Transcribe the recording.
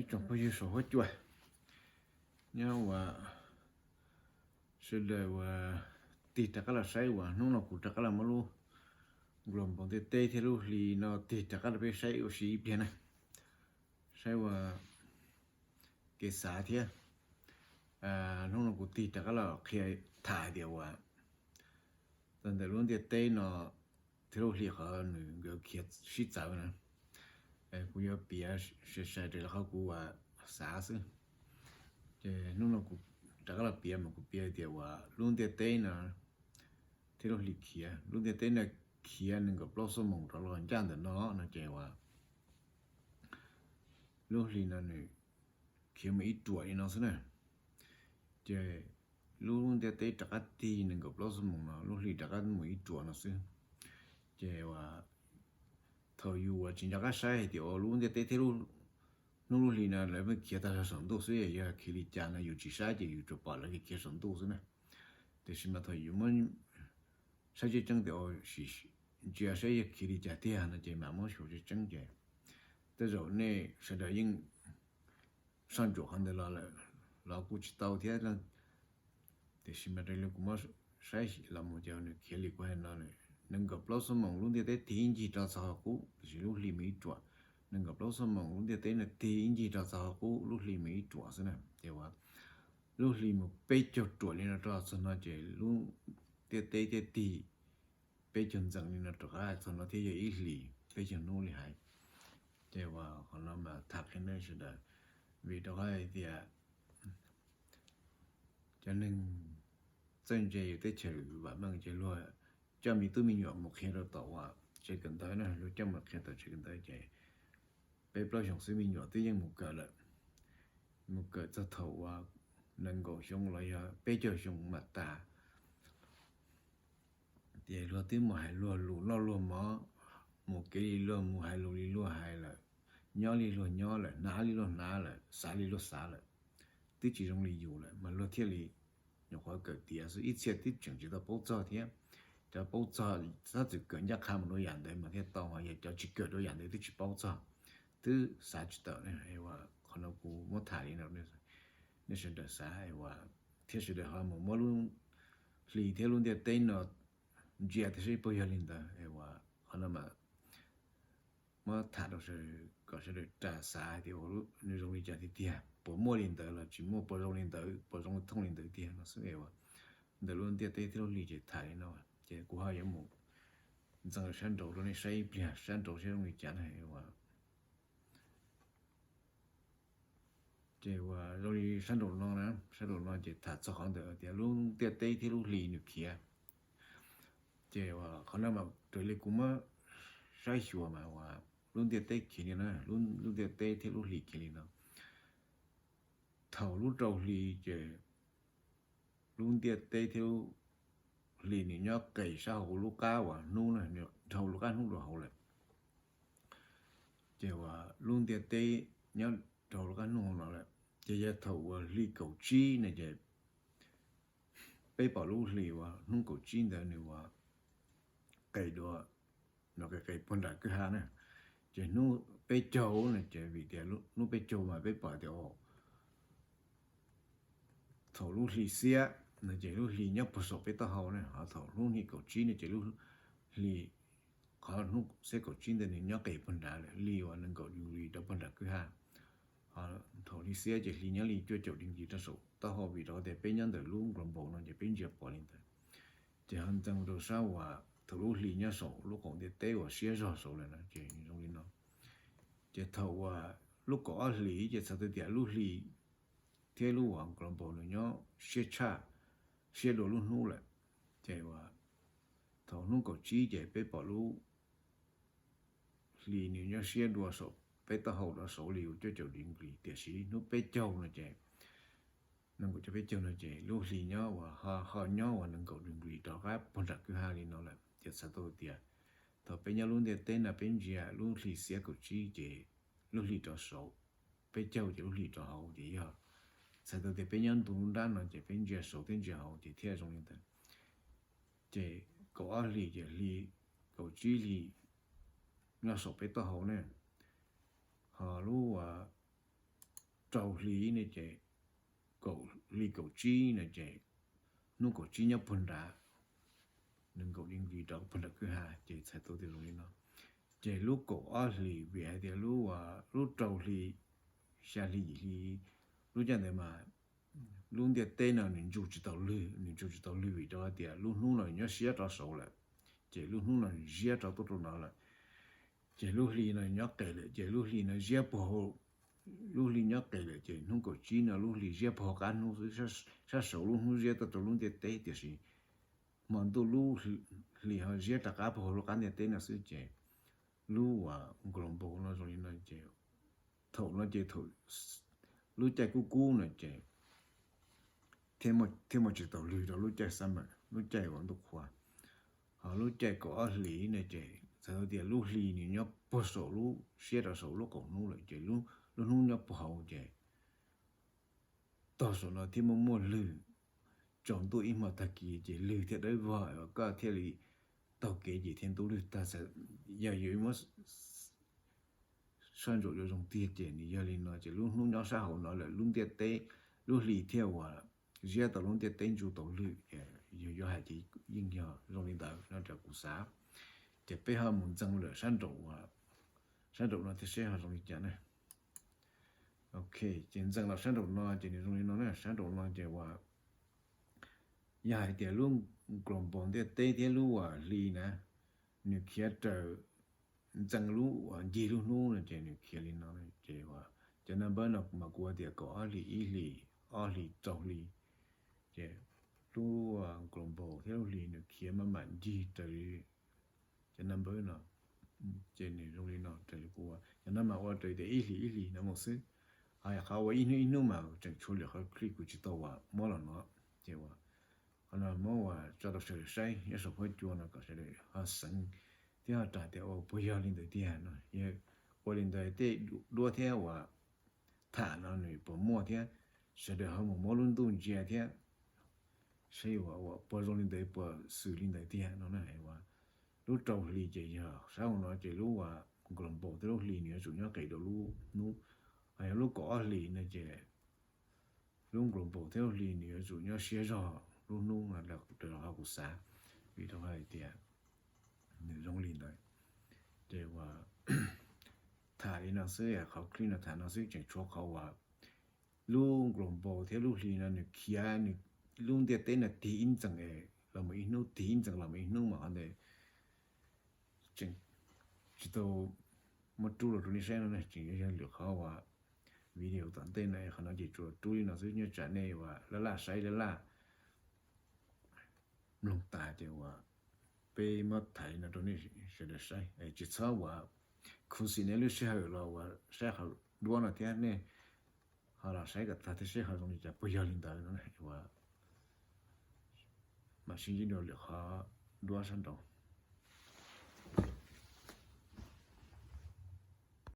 Tsoom phooj ywg saum huab cua, nyob ua sawv daws uas tig rov qab los saib uas hnub no kuv rov qab los muab lub nkaus npoos ntiaj teb thiab lub hli no tig rov qab los peb saib ua si ib pliag na, saib ua kev xav thiab. Hnub no kuv tig rov qab los qhia tham tias uas txog ntawm lub ntiaj teb no thiab lub hli qhov nws nkawd khiav sib txawv na, kuv yuav piav sai sai raws li qhov kuv uas xav xwb. Ces hnub no kuv rov qab los piav mas kuv piav tias uas lub ntiaj teb no thiab lub hli khiav, lub ntiaj teb no khiav nees nkaum plaub xuab moos rov los ncaj ntawm no no ces uas lub hli no nws khiav mus ib ruam li no xwb na. Ces lub ntiaj teb rov qab tig nees nkaum plaub xuab moos no lub hli rov qab mus ib ruam no xwb. Ces uas thaum yus uas tsis nco qab saib hais tias uas lub ntiaj teb thiab hnub lub hli no lawv pheej khiav tag saum ntuj xwb, yog khiav li cas no yus tsis saib ces yus tsuas pom lawv khiav saum ntuj xwb na. Tiam sis mas thaum yus muab saib tseeb tseeb tias sim ntsia saib yog khiav li cas tiag no ces mam muab xyuas tseeb tseeb ces tej zaum nej sawv daws yeej soj ntsuam qhov ntawd los lawm los kuj tsis tau thiab. Tiam sis mas raws li kuv muab saib los mus ces nws khiav li kuv hais no, nees nkaum plaub xuab moos lub ntiaj teb tig ib ncig rau txog qub, tiam sis lub hli mus ib ruam. Nees nkaum plaub xuab moos lub ntiaj teb no tig ib ncig rau txog qub, lub hli mus ib ruam xwb na. Ces uas lub hli mus peb caug ruam li no rau txog no ces lub ntiaj teb thiaj tig peb caug ntxees li no rov qab txog no thiaj yog ib hlis peb caug hnub li hais. Ces uas qhov no mas tham qhia nej sawv daws, vim rau qhov hais tias cov neeg txawj ntse yus teb chaws vam meej ces luag coj me tub me nyuam mus qhia rau tom uas tsev kawm ntawv na, luag coj mus qhia tom tsev kawm ntawv ces peb plaub xyoos xwb me nyuam twb yeej mus kawm lawm. Mus kawm txog thaum uas nees nkaum xyoo los yog peb caug xyoo mam tas. Ces luag twb mus hais luag lus noj luag mov, mus kev li luag mus, hais lus li luag hais lawm, nyob li luag nyob lawm, hnav li luag hnav lawm, xav li luag xav lawm, twb tsis zoo li yus lawm mas luag thiaj li nyuam qhuav kawm tiav xwb, ib txhia twb tseem tsis tau paub txog thiab. Cov paub txog tab txwm kawm ncaj qha mus rau yam ntawd mas thiaj tau, ho yog cov tsis kawm rau yam ntawd twb tsis paub txog, twb xav tsis tawm ne. Qhov no kuv muab tham li no, nej sawv daws xav uas thiab sawv daws ho mus muab lub hli thiab lub ntiaj teb no ntsia thiab saib puas yog li ntawd uas qhov no mas muab tham rau kom sawv daws ras xav tias nws zoo li cas tiag tiag, puas muaj li ntawd los tsis muaj, puas zoo li ntawd, puas zoo thooj li ntawd tiag no xwb uas ntawm lub ntiaj teb thiab lub hli ces tham li no. Ces kuv ho yuav mus ntxeev sab nraud rau nej saib ib pliag, sab nraud saib zoo li cas na uas Ces uas zoo li sab nraum no na, sab nraum no ces tham txog qhov ntawm tias lub ntiaj teb thiab lub hli nws khiav. Ces uas qhov no mas raws li kuv muab saib xyuas mas uas lub ntiaj teb khiav li no, lub ntiaj teb thiab lub hli khiav li no. Thaum lub rau hli ces lub ntiaj teb thiab lub hli nws nyob qes sab hauv lub qab uas hnub na, dhau lub qab hnub rau hauv lawm. Ces uas lub ntiaj teb nyob rau lub qab hnub hauv no lawm. Ces yog thaum uas hli kaum tsib no ces peb pom lub hli uas hnub kaum tsib ntawd nws uas qes dua, nws qes qes puag nram kwj ha na. Ces hnub peb caug no ces vim tias hnub peb caug mas peb pom tias thaum lub hli xiab no ces lub hli nyob puag saum peb taub hau na, ho thaum lub hli kaum tsib no ces lub hli, qhov hnub xiab kaum tsib ntawd nws nyob qes puag nrad lawm, li uas nees nkaum degrees rau puag nram kwj ha. Ho thaum hli xiab ces hli nyob li cuaj caum degrees rau saum taub hau, vim rau tias peb nyob ntawm lub global no ces peb ntsia pom li ntawd. Ces ho ntxeev rau sab uas thaum lub hli nyob saum lub qaum ntiaj teb uas siab zog saud lawm no ces zoo li no. Ces thaum uas lub kaum ob hlis ces txhais tau tias lub hli thiab lub uas global nws nyob siab tshaj, siab dua lub hnub lawm. Ces uas thaum hnub kaum tsib ces peb pom lub hli nws nyob siab dua saum peb taub hau rau saud li uas cuaj caum degrees, tiam sis hnub peb caug no ces nees nkaum cuaj peb caug no ces lub hli nyob uas ho nyob uas nees nkaum degrees rov qab puag nram kwj ha li no lawm. Ces txhais tau tias thaum peb nyob lub ntiaj teb no peb ntsia lub hli xiab kaum tsib ces lub hli rov saud, peb caug ces lub hli rov hauv. Ces yog txhais tau tias peb nyob ntu nrab no ces peb ntsia saud thiab ntsia hauv ces thiaj zoo li ntawd. Ces kaum ob hlis ces hli, kaum tsib hli nyob saum peb taub hau ne, ho lub uas rau hli ne ces, kaum hli kaum tsib no ces, hnub kaum tsib nyob puag nrad, nees nkaum degree rov puag nram kwj ha ces txhais tau tias zoo li no. Ces lub kaum ob hlis vim hais tias lub, lub rau hli, xya hli yim hli, lub caij ntawd mas lub ntiaj teb no nws ntsuj tsis tau lwg, nws ntsuj tsis tau lwg vim rau hais tias lub hnub no nyob siab rov saud lawm, ces lub hnub no ziab rov tuaj rau no lawm. Ces lub hli no nyob qes lawm ces lub hli no ziab puag hauv, lub hli nyob qes lawm ces hnub kaum tsib no lub hli ziab puag hauv qab hnub xwb, sab saud lub hnub ziab tuaj rau lub ntiaj teb tiam sis hmo ntuj lub hli ho ziab rov qab puag hauv lub qab ntiaj teb no xwb ces lub uas global no zoo li no ces thaum no ces thaum lub caij kub kub no ces thiaj muaj tsis tau lwg rau lub caij summer, lub caij uas ntuj qhua. Ho lub caij kaum ob hlis no ces txhais tau tias lub hli nws nyob puag saum lub, siab rov saum lub qaum hnub lawm ces lub hnub nyob puag hauv ces tog saum no thiaj muaj muaj lwg, tsaus ntuj ib hmo tag kis ces lwg thiaj dawb vog, koj thiaj li taug kev ces thiaj ntub lwg tag. Yog yuav muab sab nraum zoo tiag ces nws yog li no ces lub hnub nyob sab hauv no lawm lub ntiaj teb, lub hli thiaj uas ziab tau lub ntiaj teb ntsuj tau lwg ces yog yuav hais ces yeej yog zoo li ntawd no raws kuv xav. Ces peb ho mus ntxeev lawm sab nraum, sab nraum no thiab seb ho zoo li cas na. Ok, ces ntxeev los sab nraum no ces nws zoo li no na, sab nraum no ces uas yog hais tias lub global ntiaj teb thiab lub uas hli na, nws khiav raws ntxeev lub uas ncig lub hnub no ces nws khiav li no ces uas cov number no mas kuv tias kaum ob hlis, ib hlis, ob hlis, rau hli, ces lub global thiab lub hli nws khiav maj mam ncig raws li cov number no ces nws zoo li no raws li kuv, cov no mas ua raws tias ib hlis ib hlis no mus xwb. Ho qhov ua ib hnub ib hnub mas tseem tshuav lwm qhov clip kuv tsis tau uas muab los no, ces uas qhov no muab uas tso rau sawv daws saib nyob saum huab cua no kom sawv daws ho xeev thiab ho ras tias ua puas yog li ntawd tiag no. Yog ua li ntawd tej duab thiab uas tham no nws puas muaj thiab, sawv daws ho mus muab lub ntuj ntsia thiab seb uas puas zoo li ntawd, puas xws li ntawd tiag no na. Uas lub rau hli ces yog sab hauv no ces lub uas global thiab lub hli nws yuav tsum nyob qis rau lub hnub, ho yog lub kaum ob hlis no ces lub global thiab lub hli nws yuav tsum nyob siab zog lub hnub no raws qhov kuv xav, vim rau hais tias nws zoo li ntawd. Ces uas tham li no xwb, qhov clip no tham no xwb, tseem tshuav qhov uas lub global thiab lub hli no nws khiav, nws, lub ntiaj teb no tig ib ntxees los mus ib hnub, tig ib ntxees los mus ib hnub mas qhov ntawd tseem tsis tau muab rub los rau nej saib no na, tseem yog lwm qhov uas video tom ntej no, qhov no ces tsuas rub li no xwb, nyob tsam nej uas laj laj saib laj laj mloog tas ces uas peb muab tham li no rau nej sawv daws saib, tsis txhob uas khuv xim nej lub sij hawm los uas saib qhov duab no thiab, nej ho los saib kom tag thiab seb ho zoo li cas, puas yog li ntawd no uas mam sib ntsib dua lwm qhov duab sab nraud.